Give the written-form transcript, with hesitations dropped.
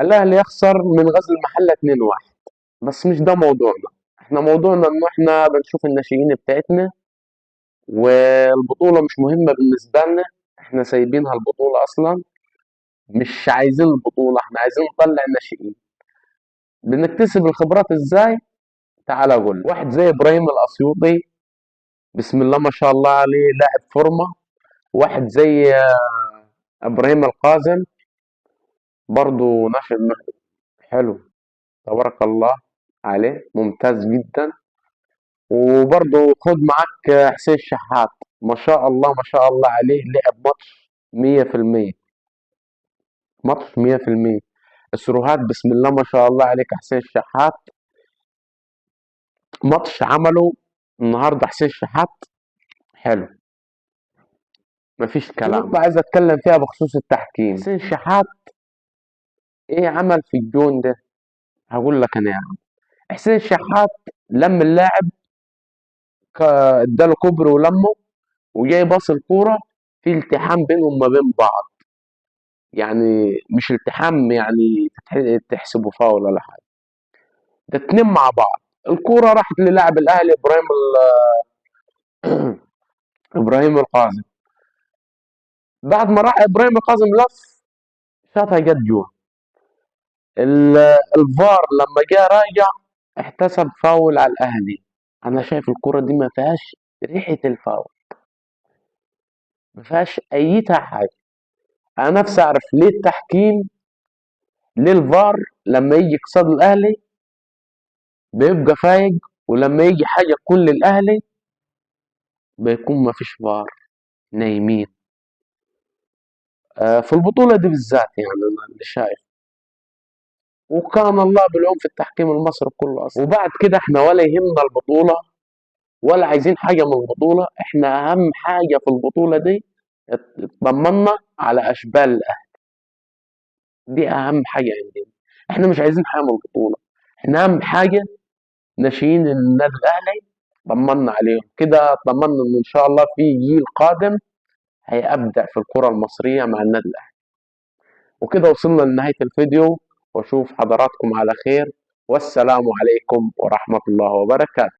الاهلي يخسر من غزل المحلة 2-1. بس مش ده موضوعنا، احنا موضوعنا ان احنا بنشوف الناشئين بتاعتنا، والبطوله مش مهمة بالنسبة لنا، احنا سايبينها البطولة اصلا، مش عايزين البطولة، احنا عايزين نطلع الناشئين. بنكتسب الخبرات ازاي؟ تعال اقول. واحد زي ابراهيم الاسيوطي بسم الله ما شاء الله عليه، لاعب فورمه. واحد زي ابراهيم القازم برضو ناشئ حلو تبارك الله عليه، ممتاز جدا. وبرضو خد معاك حسين شحات، ما شاء الله ما شاء الله عليه، لعب ماتش 100%، ماتش 100%. السروهات بسم الله ما شاء الله عليك حسين شحات، ماتش عمله النهارده حسين شحات حلو، مفيش كلام. نقطة عايز اتكلم فيها بخصوص التحكيم. حسين شحات ايه عمل في الجون ده؟ هقول لك انا يا عم. حسين شحات لم اللاعب، اداله كوبري ولمه، وجاي باص الكورة في التحام بينهم ما بين بعض، يعني مش التحام يعني تحسبه فاول ولا حاجة، ده اتنين مع بعض. الكورة راحت للاعب الاهلي ابراهيم القاسم. بعد ما راح ابراهيم القاسم لف شاطها جت جون. الفار لما جه راجع احتسب فاول على الاهلي. انا شايف الكرة دي ما فيهاش ريحة الفاول، ما فيهاش ايتها حاجة. انا نفسي اعرف ليه التحكيم، ليه الفار لما يجي قصاد الاهلي بيبقى فايق، ولما يجي حاجة تكون للاهلي بيكون ما فيش فار، نايمين. في البطولة دي بالذات يعني انا اللي شايف، وكان الله بالعون في التحكيم المصري كله اصلا. وبعد كده احنا ولا يهمنا البطولة ولا عايزين حاجة من البطولة، احنا اهم حاجة في البطولة دي اطمنا على اشبال الاهلي، دي اهم حاجة عندنا. احنا مش عايزين حاجة من البطولة، احنا اهم حاجة ناشئين النادي الاهلي طمنا عليهم كده، طمنا ان ان شاء الله في جيل قادم هيبدع في الكرة المصرية مع النادي الاهلي. وكده وصلنا لنهاية الفيديو، واشوف حضراتكم على خير، والسلام عليكم ورحمة الله وبركاته.